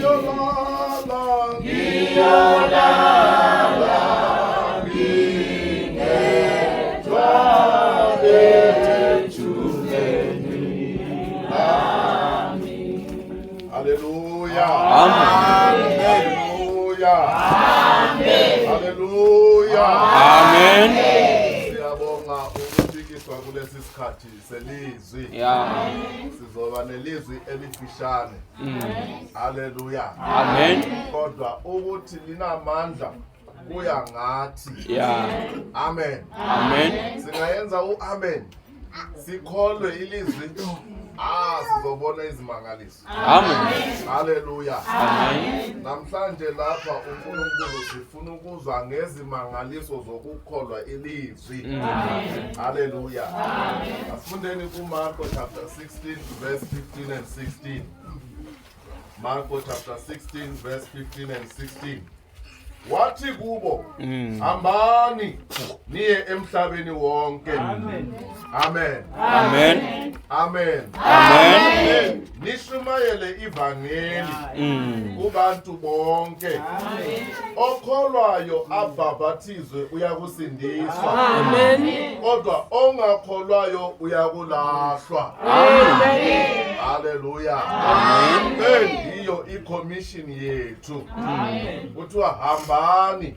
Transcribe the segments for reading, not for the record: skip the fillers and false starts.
Ngiyolala, ngiyolala, ngingedwa ethuneni lami. Haleluya. Amen. Haleluya. Amen. Haleluya. Amen. Siyabonga ukufikiswa kulesi sikhathi selizwi. Yeah. Sizoba nelizwi elifishane. Haleluya. Amen. Kodwa ukuthi linamandla kuya ngathi. Yeah. Amen. Amen. Singayenza uamen. Sikholwe ilizwi. Ah, sizobona izimangaliso. Amen. Haleluya. Amen. Namhlanje lapha uNkulunkulu sifuna ukuzwa ngezimangaliso zokukholwa ilizwi. Haleluya. Asifundeni kuMarko chapter 16 verse 15 and 16. Marko chapter 16 verse 15 and 16. Wathi kubo, hambani niye emhlabeni wonke. Amen. Amen. Amen. Amen. Amen. Nishumayele ivangeli kubantu bonke. Okholwayo abhabhathizwe uyakusindiswa. Amen. Kodwa ongakholwayo uyakulahlwa. Amen. Haleluya. Amen. Yiyo i-commission yethu. Kuthiwa hambani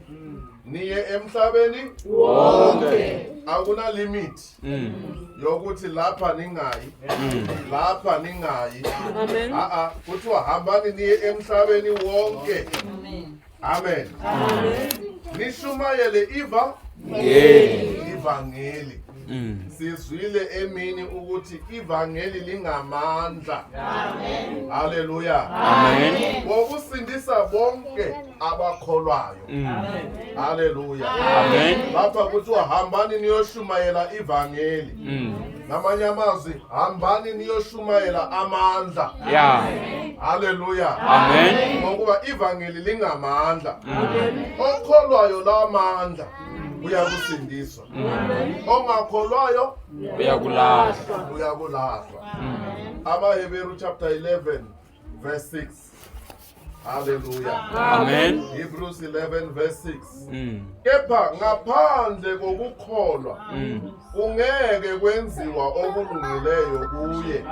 niye emhlabeni Wonke. Akuna limit yokuthi lapha ningayi, lapha ningayi. Amen. A a kuthiwa hambani niye emhlabeni wonke. Amen. Nishumayele iva ivangeli. Sizwile emini ukuthi ivangeli lingamandla. Amen. Haleluya. Amen. Ngokusindisa bonke abakholwayo. Haleluya. Amen. Lapha kuthiwa hambani niyoshumayela ivangeli. Ngamanye amazwi, hambani niyoshumayela amandla. Yeah. Haleluya. Amen. Ngokuba ivangeli lingamandla. Okholwayo lamandla uyakusindiswa. Ongakholwayo Uyakulahlwa. uyakulahlwa. AmaHeberu chapter 11 verse 6. Haleluya. Amen. Hebrews 11 verse 6. Kepha ngaphandle kokukholwa kungeke kwenziwa okulungileyo kuye.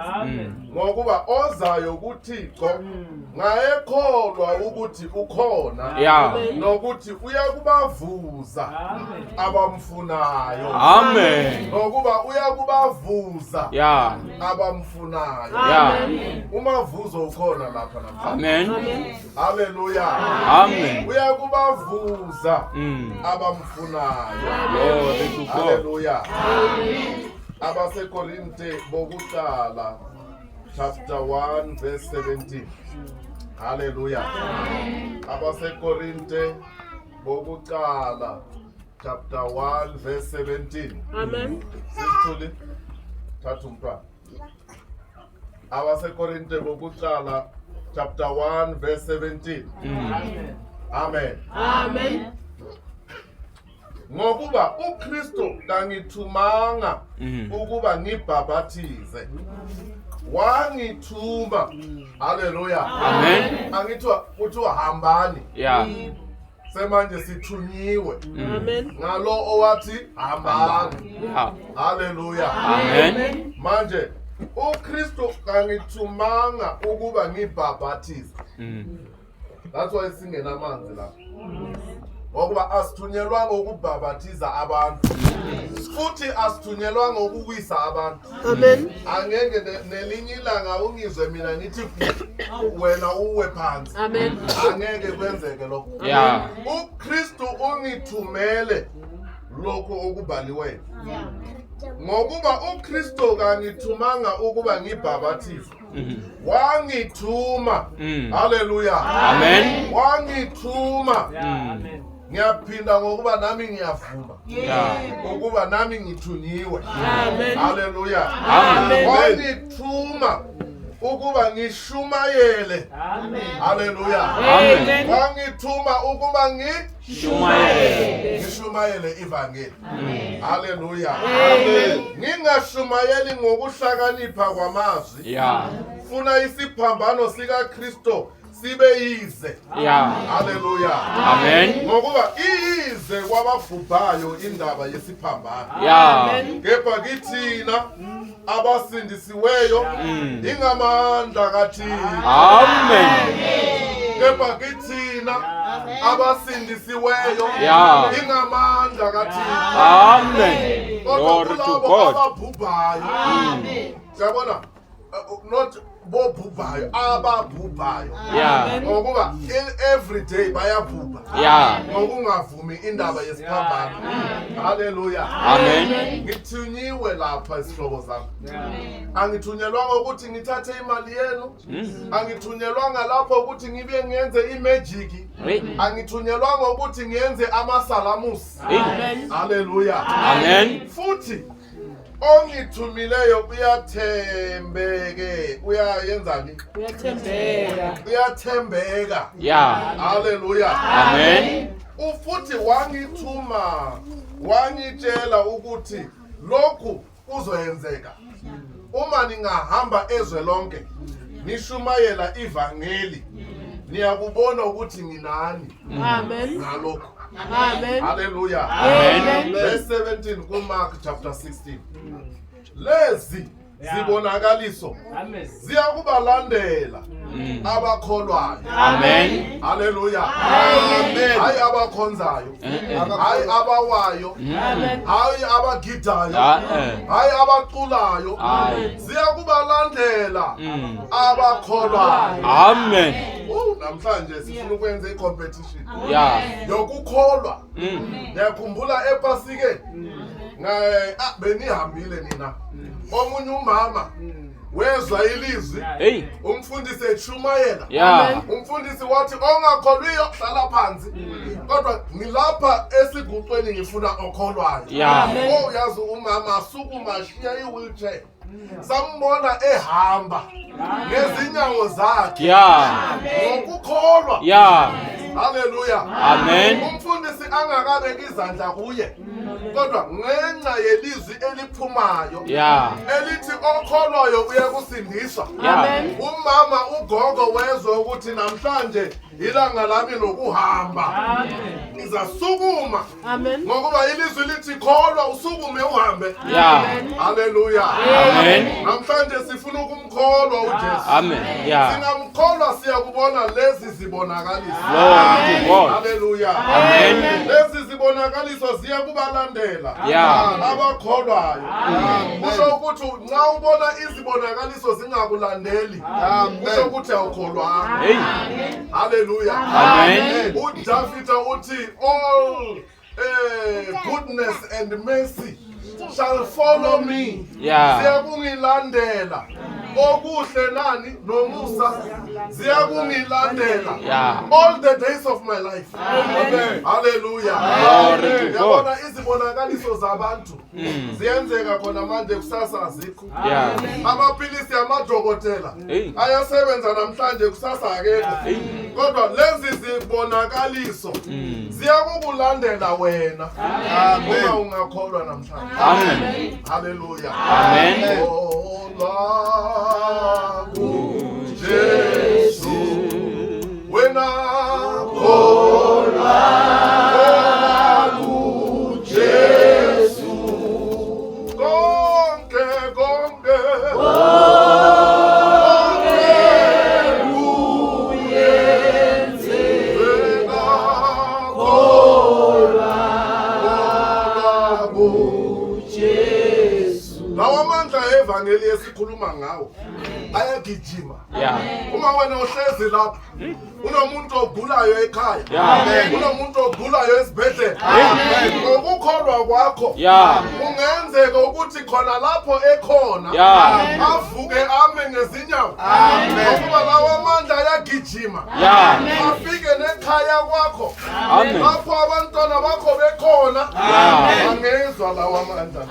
Ngokuba ozayo kuThixo ngayekholwa ukuthi ukhona Yeah. nokuthi uyakubavuza abamfunayo. Amen. Ngokuba uyakubavuza Yeah. abamfunayo. Yeah. Umavuzo ukhona lapha namhlanje. Amen. Haleluya. Amen. Uyakubavuza abamfunayo. Glory to God. Haleluya. AbaseKorinte bokuqala chapter 1 verse 17. Haleluya. AbaseKorinte bokuqala chapter 1 verse 17. Amen. Sisithuli thatha umntwana. AbaseKorinte bokuqala chapter 1 verse 17. Amen. Amen. Ngokuba uKristu kangithumanga ukuba ngibhabhathize. Wangithuma. Haleluya. Amen. Angithiwa kuthiwa hambani. Yeah. Semanje sithunyiwe Amen. ngalo owathi hambani. Yeah. Haleluya. Amen. Manje uKristu kangithumanga ukuba ngibhabhathize. That's why singenamanzi lapha. Ngokuba asithunyelwanga ukubhabhathiza abantu. Futhi asithunyelwanga ukuwisa abantu. Amen. Angeke nelinye ilanga ungizwe mina ngithi wena uwe phansi. Amen. Angeke kwenzeke lokho. Yeah. uKristu ungithumele lokho okubhaliweyo. Ngokuba uKristu kangithumanga ukuba ngibhabhathize. Wangithuma. Haleluya. Amen. Wangithuma. Ngiyaphinda ngokuba nami ngiyavuma. Yeah. Ukuba nami ngithunyiwe. Amen. Haleluya. Amen. Wangithuma Ukuba ngishumayele. Haleluya. Amen. Wangithuma ukuba Shumayele. ngishumayele ivangeli. Haleluya. Amen. Ngingashumayeli ngokuhlakanipha kwamazwi. Yeah. Funa isiphambano sikaKristo sibe yize. Yeah. Haleluya. Amen. Ngokuba iyize kwababhubhayo indaba yesiphambano. Yeah. Kepha kithina abasindisiweyo ingamandla kaThixo. Amen. Kepha kithina abasindisiweyo Yeah. ingamandla kaThixo. Amen. Kodwa Glory to kulabo God. ababhubhayo, siyabona, not bobhubhayo, ababhubhayo, Yeah. ngokuba every day bayabhubha Yeah. ngokungavumi indaba yesiphambano. Haleluya. Amen. Ngithunyiwe lapha, isihlobo sami. Angithunyelwanga ukuthi ngithathe imali yenu. Angithunyelwanga lapho ukuthi ngibe ngenze imagic. Hey. Angithunyelwanga ukuthi ngenze amasalamusi. Hey. Haleluya. Amen. Futhi ongithumileyo uyathembeke, uyayenzani? Uyathembeka. Uyathembeka. Yeah. Haleluya. Amen. Ufuthi wangithuma, wangitshela ukuthi lokhu kuzoyenzeka uma ningahamba ezwe lonke nishumayela ivangeli, niyakubona ukuthi nginani Amen. ngalokhu. Amen. Haleluya. Amen. Verse 17 kuMark chapter 16, lezi zibonakaliso ziyakubalandela abakholwayo. Amen. Haleluya. Amen. Hayi abakhonzayo, hayi abawayo, Amen. hayi abagidayo, Ah, eh. hayi abaculayo. Hayi. Ziyakubalandela abakholwayo. Amen. Oh, namhlanje sifuna ukwenza i-competition yokukholwa. Ngiyakhumbula ePasikeni, benihambile nina, omunye umama wezwa ilizwi, Hey. umfundisi eshumayela. Umfundisi wathi, "Ongakholwiyo hlala phansi, kodwa ngilapha esiguqweni, ngifuna okholwayo." Oh, yazi umama asukuma, ashiya i-wheelchair, sambona ehamba ngezinyawo zakhe ngokukholwa. Haleluya. Amen. Umfundisi angakabeki izandla kuye, kodwa ngenxa yelizwi eliphumayo elithi okholwayo uyakusindiswa, umama ugogo wezwe ukuthi namhlanje ilanga lami lokuhamba, ngizasukuma, Amen. ngokuba ilizwi lithi kholwa, usukume, uhambe. Haleluya. Amen. Namhlanje sifuna ukumkholwa uJesu. Amen. Singamkholwa, siyakubona lezi zibonakaliso. Glory to God. Haleluya. Amen. Lezi zibonakaliso ziyakubalandela abakholwayo. Kusho ukuthi nxa ubona izibonakaliso zingakulandeli, kusho ukuthi awukholwanga. Hey. Haleluya. Amen. UDavida uthi, "All goodness and mercy shall follow me." Ziyakungilandela okuhle nani nomusa, ziyakungilandela all the days of my life. Haleluya. Glory to God. Yabona, izibonakaliso zabantu ziyenzeka khona manje, kusasa azikho. Amaphilisi amadokotela Hey. ayasebenza namhlanje, kusasa akekho. Hey. Kodwa lezi zibonakaliso ziyakukulandela wena uma ungakholwa namhlanje. Amen. Haleluya. Amen. Kholwa kuJesu wena, kholwa, kholwa kuJesu, konke konke konke kuye wena, kholwa, kholwa kuJesu. Lawa mandla evangeli esikhuluma ngawo ayagijima. Uma wena uhlezi lapha, unomuntu ogulayo ekhaya, unomuntu ogulayo esibhedlela, ngokukholwa kwakho kungenzeka ukuthi khona lapho ekhona avuke, ame ngezinyawo, ngokuba lawa amandla ayagijima, afike nekhaya kwakho, Amen. lapho abantwana bakho bekhona, bangezwa lawa amandla.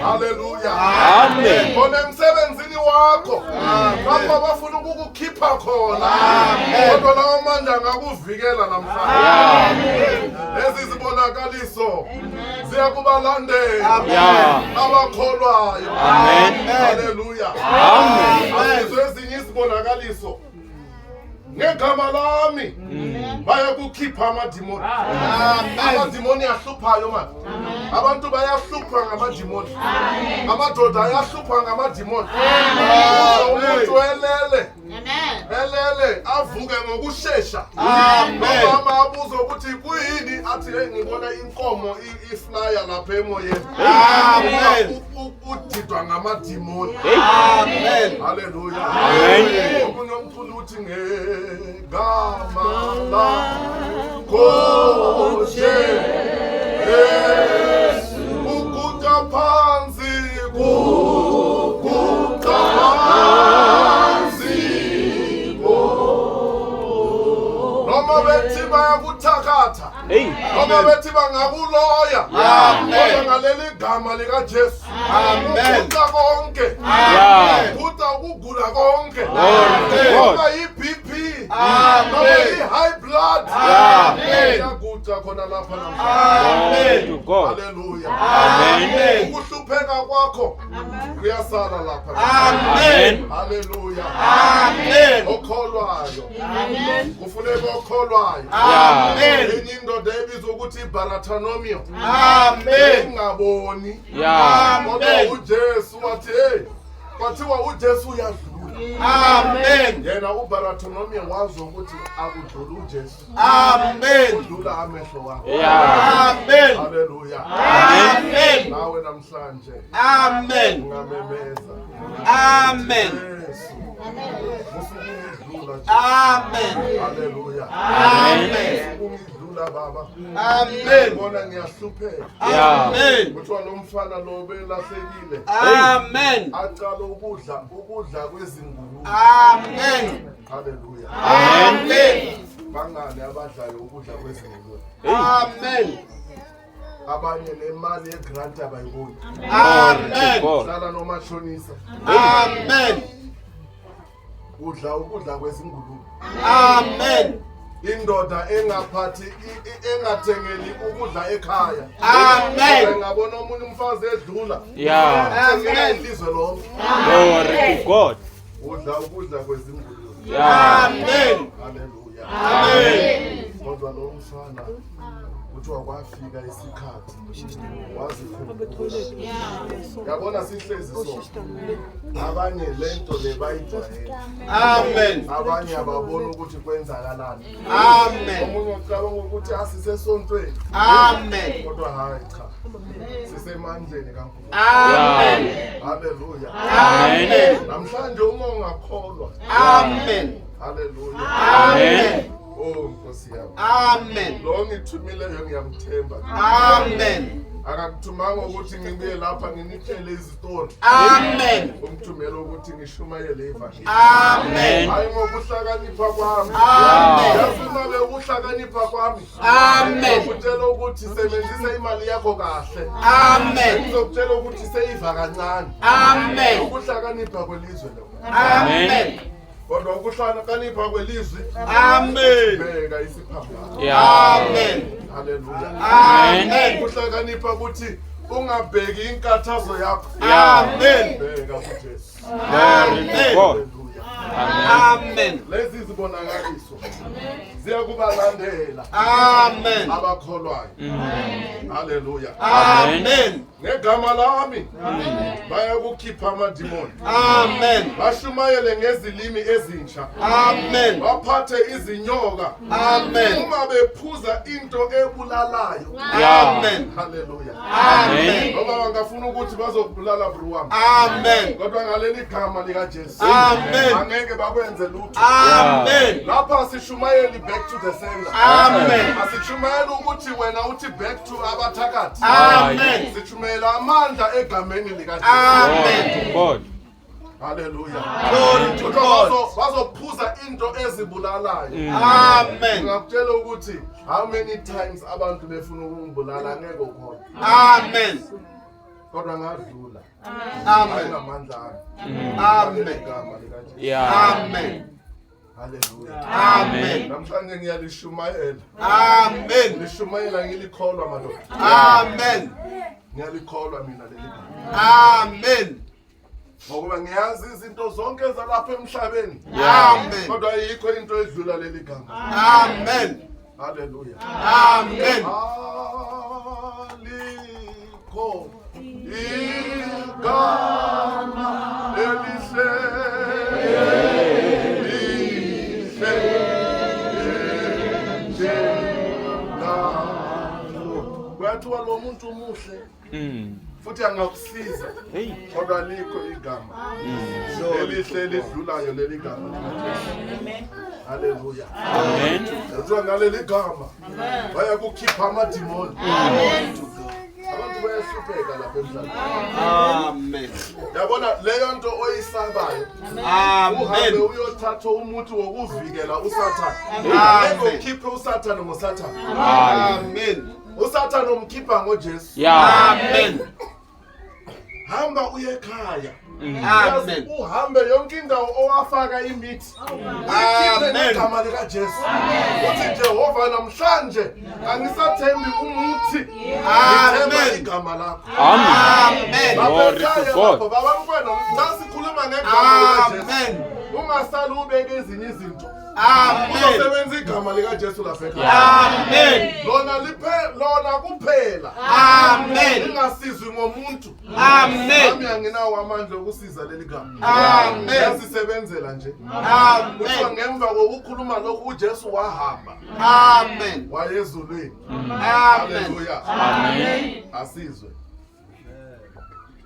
Haleluya. Amen. Khona emsebenzini. wakho, lapho abafuna ukukukhipha khona, kodwa lawo mandla angakuvikela namhlanje. Lezi zibonakaliso ziyakubalandela abakholwayo. Amen. Haleluya. Amen. Asizwe ezinye izibonakaliso ngegama lami bayakukhipha amadimoni. Amadimoni ahluphayo manje, abantu bayahlupha ngamadimoni, amadoda ayahlupha ngamadimoni. Umuntu elele elele avuke ngokushesha, umama abuze ukuthi kuyini, athi hey, ngibona inkomo iflya lapha emoyeni. Udidwa ngamadimoni. Haleluya. Amen. Omunye umculo uthi ngegama lakho Jesu, uguqa phansi, kuguqa phansi, noma bethi bayakuthakatha, Hey. noma bethi bangakuloya, kodwa ngaleli gama likaJesu uguqa konke, uguqa ukugula konke, noma i-BP, noma i-high blood, iyaguqa khona lapha namhlanje. Glory to God. Haleluya. Amen. Ukuhlupheka kwakho kuyasala lapha. Amen. Haleluya. Okholwayo, kufuneka okholwayo. Enye indoda ebizwa ukuthi iBaratanomio ingaboni, kodwa uJesu wathi hey, kwathiwa uJesu uyadlula. Yena uBaratanomio wazi ukuthi akudluli uJesu, udlula amehlo wakho. Haleluya. Nawe namhlanje ungamemeza, Amen. Jesu musukungidlula. Amen. Haleluya. Amen. Musukungidlula baba. Amen. Bona ngiyahlupheka. Amen. Kuthiwa lo mfana lo belahlekile, Amen. aqala ukudla ukudla kwezingulube. Amen. Haleluya. Amen. Bangani abadlayo ukudla kwezingulube? Amen. Abanye nemali yegrant abayiboni. Amen. Hlala nomashonisa. Amen. Udla ukudla kwezingulube. Amen. Indoda engaphathi engathengeli ukudla ekhaya. Amen. Ngabona omunye umfazi edlula. Amen. Ilizwe lonke. Glory to God. Udla ukudla kwezingulube. Amen. Haleluya. Amen. Kodwa lo mfana kuthiwa kwafika isikhathi wazikhumbula. Yabona sihlezi so, abanye lento le bayijwayele. Amen. Abanye ababoni ukuthi kwenzakalani. Amen. Omunye ucabanga ukuthi asisesontweni. Amen. Kodwa hayi cha, sisemandleni kaNkulunkulu. Amen. Haleluya. Amen. Namhlanje uma ungakholwa. Amen. Haleluya. Amen. Oh Nkosi yami. Amen. Lo ngithumileyo ngiyamthemba. Amen. Akakuthumanga ukuthi ngibuye lapha nginitshele izitori. Amen. Ungithumele ukuthi ngishumayele ivangeli. Amen. Hayi ngokuhlakanipha kwami. Amen. Yazi uma bekuhlakanipha kwami, Amen. ngizokutshela ukuthi sebenzisa imali yakho kahle. Amen. Ngizokutshela ukuthi seyiva kancane. Amen. Ukuhlakanipha kwelizwe lokho. Amen. Kodwa ukuhlakanipha kwelizwi, Amen. bheka isiphambano. Amen. Haleluya. Amen. Ukuhlakanipha ukuthi ungabheki inkathazo yakho. Amen. Bheka kuJesu. Amen. Haleluya. Amen. Lezi zibonakaliso ziyakubalandela Amen. abakholwayo. Haleluya. Amen. Ngegama lami bayakukhipha amadimoni. Amen. Bashumayele ngezilimi ezintsha. Amen. Baphathe izinyoka. Amen. Uma bephuza into ebulalayo. Amen. Haleluya. Amen. Ngoba bangafuna ukuthi bazokubulala bro wami. Amen. Kodwa ngaleli gama likaJesu. Amen. Angeke bakwenze lutho. Amen. Lapha asishumayeli back to the sender. Amen. Asishumayeli ukuthi wena uthi back to abathakathi. Amen. Sishumayela amandla egameni likaJesu. Amen. God. Haleluya. Glory to Kodwa God. bazophuza into ezibulalayo. Amen. Ngakutshela ukuthi how many times abantu befuna ukungibulala, ngeke ukhona. Amen. Kodwa ngadlula. Amen. Ngamandla ami. Amen. Igama likaJesu. Yeah. Amen. Haleluya. Amen. Namhlanje ngiyalishumayela. Amen. Lishumayela ngilikholwa madoda. Amen. Ngiyalikholwa mina leli gama. Amen. Ngokuba ngiyazi izinto zonke zalapha emhlabeni. Amen. Kodwa ayikho into edlula leli gama. Amen. Haleluya. Amen. Alikho igama elihle lihle njengalo. Kuyathiwa lo muntu muhle futhi angakusiza Hey. kodwa alikho igama elihle elidlulayo leli gama likaJesu. Haleluya. Amen. Kuthiwa ngaleli gama bayakukhipha amadimoni. Abantu bayahlupheka lapha emhlabeni. Amen. Yabona leyo nto oyisabayo, uhambe Amen. uyothatha umuthi wokuvikela uSathane. Amen. Ngeke ukhiphe uSathane ngoSathane. Amen. USathane umkhipha ngoJesu. Yeah. Amen. Hamba uye ekhaya. Amen. Uhambe yonke indawo owafaka imithi. Uyikhiphe Amen. ngegama likaJesu. Uthi Jehova namhlanje angisathembi umuthi. Ngithemba Amen. igama lakho. Amen. Amen. Glory to Lapha ekhaya God. lapho baba mkwena nasikhuluma ngegama likaJesu. Amen. Ungasali ubeke ezinye izinto. Amen. Uzosebenza igama likaJesu lapha ekhaya. Amen. Lona liphe lona kuphela. Amen. Lingasizwi ngomuntu. Amen. Nami anginawo amandla okusiza leli gama. Amen. Yasisebenzela nje. Kuthiwa Amen. ngemva kokukhuluma lokhu uJesu wahamba Amen. wayezulwini. Amen. Haleluya. Amen. Asizwe.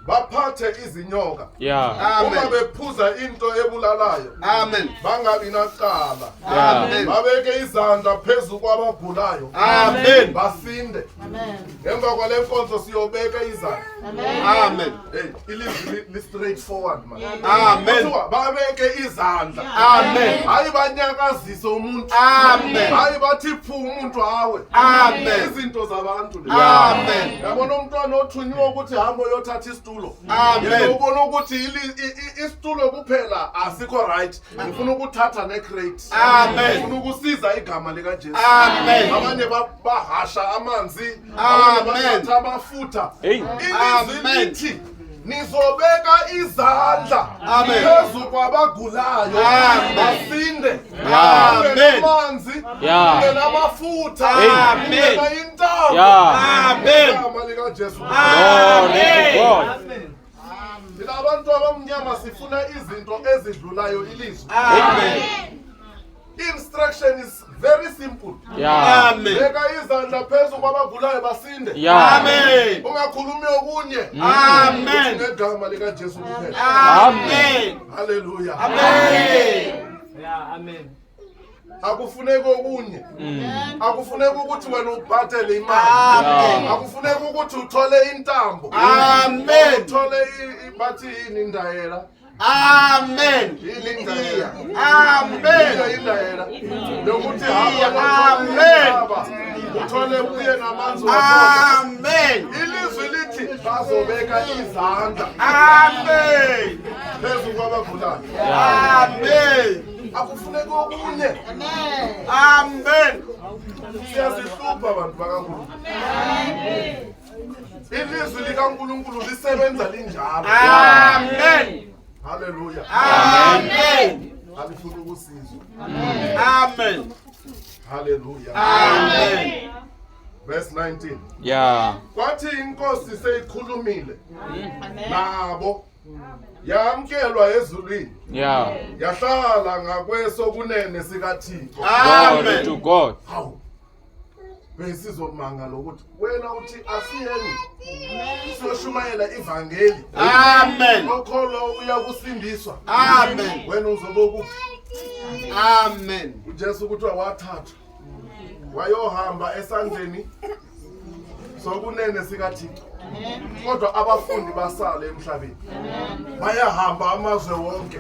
Baphathe izinyoka. Yeah. Uma Amen. bephuza into ebulalayo Amen. bangabi nacala. Amen. Babeke izandla phezu kwabagulayo. Amen. Basinde. Ngemva kwale nkonzo siyobeka izandla. Amen. Hey, ilizwi li straight forward man. Amen. Kuthiwa babeke izandla. Amen. Hayi banyakazise umuntu. Amen. Hayi bathi phu umuntu awe. Amen. Izinto zabantu lezi. Amen. Yabona umntwana othunyiwe ukuthi hamba uyothatha isitulo. Amen. Yena ubona ukuthi isitulo kuphela asikho right. Ngifuna ukuthatha necrate. Amen. Ngifuna ukusiza igama likaJesu. Amen. Abanye bahasha amanzi, abanye Amen. bathatha amafutha. Hey. Ilizwi Amen. lithi nizobeka izandla Amen. phezu kwabagulayo Amen. basinde. Amen. Amanzi, Yeah. kungenamafutha, Amen. kungena intambo. Yeah. Amen. Igama likaJesu. Glory to God. Thina abantu abamnyama sifuna izinto ezidlulayo ilizwi. Amen. Instruction is very simple. Yeah. Amen. Beka izandla phezu kwabagulayo basinde. Yeah. Amen. Ungakhulumi okunye. Amen. Uthi ngegama likaJesu kuphela. Amen. Haleluya. Amen. Amen. Akufuneki okunye. Akufuneki ukuthi wena ubhadele imali. Amen. Akufuneki ukuthi uthole intambo. Amen. Uthole bathi yini indayela? Amen. Yini indayela? Amen. Yini indayela? Yokuthi hamba Amen. uthole uye namanzi wakhona. Amen. Ilizwi lithi bazobeka izandla Amen. phezu kwabagulayo. Amen. Akufuneki okunye. Amen. Siyazihlupha abantu bakaNkulunkulu. Ilizwi likaNkulunkulu lisebenza linjalo. Amen. Haleluya. Amen. Alifuna ukusizwa. Amen. Haleluya. Amen. Verse 19. Yeah. Kwathi inkosi seyikhulumile nabo yamkelwa ezulwini Yeah. yahlala ngakwesokunene sikaThixo. Glory to Amen. God. Hawu. Besizomanga lokuthi wena uthi asiyeni siyoshumayela ivangeli. Amen. Okholo uyakusindiswa. Amen. Wena uzobe kuphi? Amen. uJesu kuthiwa wathathwa wayohamba esandleni sokunene sikaThixo. Kodwa abafundi basale emhlabeni. Bayahamba amazwe wonke.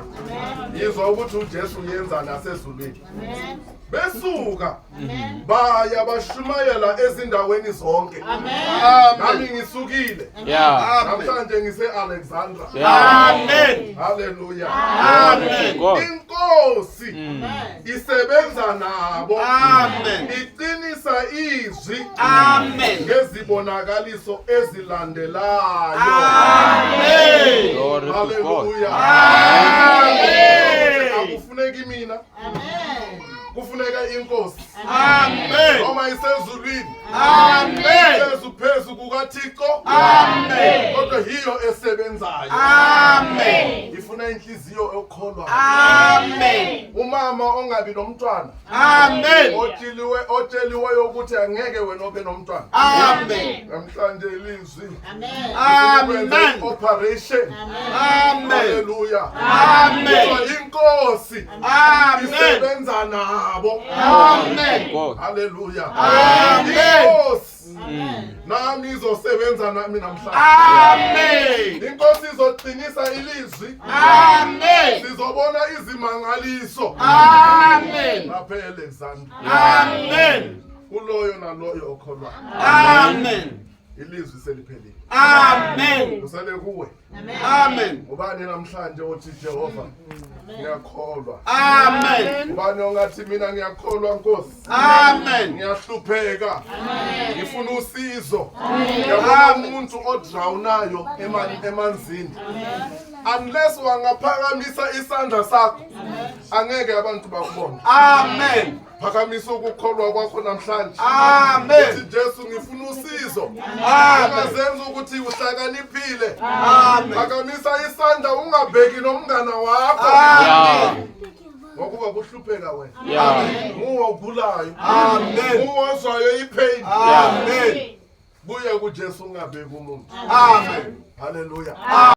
Yizwa ukuthi uJesu uyenza nasezulwini. Besuka baya bashumayela ezindaweni zonke. Nami ngisukile. Yeah. Namhlanje ngise Alexandra. Yeah. Amen. Hallelujah. Glory to God. Inkosi isebenza nabo. Amen. Iqinisa izwi Amen. ngezibonakaliso ezilandelayo. Amen. Glory to God. Hallelujah. Amen. Akufuneki mina. Kufuneka inkosi. Amen. Noma isezulwini. Amen. Phezu phezu kukaThixo. Amen. Kodwa yiyo esebenzayo. Amen. Ifuna inhliziyo ekholwayo. Amen. Umama ongabi nomntwana. Amen. Otsheliwe otsheliweyo ukuthi angeke wena ube nomntwana. Amen. Namhlanje ilizwi. Amen. Operation. Amen. Hallelujah. Amen. Kodwa inkosi Amen. isebenza nabo. Amen. God. Hallelujah. Amen. Inkosi nami izosebenza nami namhlanje. Amen. Inkosi izoqinisa ilizwi. Amen. Sizobona izimangaliso. Amen. Lapha eAlexandra. Amen. Kuloyo naloyo okholwayo. Amen. Ilizwi seliphelile. Amen. Kusele kuwe. Amen. Ubani namhlanje othi Jehova ngiyakholwa. Amen. Ubani ongathi mina ngiyakholwa Nkosi. Amen. Ngiyahlupheka. Ngifuna usizo. Ngiyabona umuntu odrownayo emanzini. Unless wangaphakamisa isandla sakho angeke abantu bakubone. Amen. Phakamisa ukukholwa kwakho namhlanje. Amen. Uthi Jesu ngifuna usizo. Amen. Ungazenza ukuthi uhlakaniphile. Amen. Phakamisa isandla ungabheki nomngana wakho. Yeah. Ngokuba kuhlupheka wena. Yeah. Nguwe ogulayo. Amen. Nguwe ozwayo ipain. Amen. Buya kuJesu ungabheki umuntu. Amen. Hallelujah.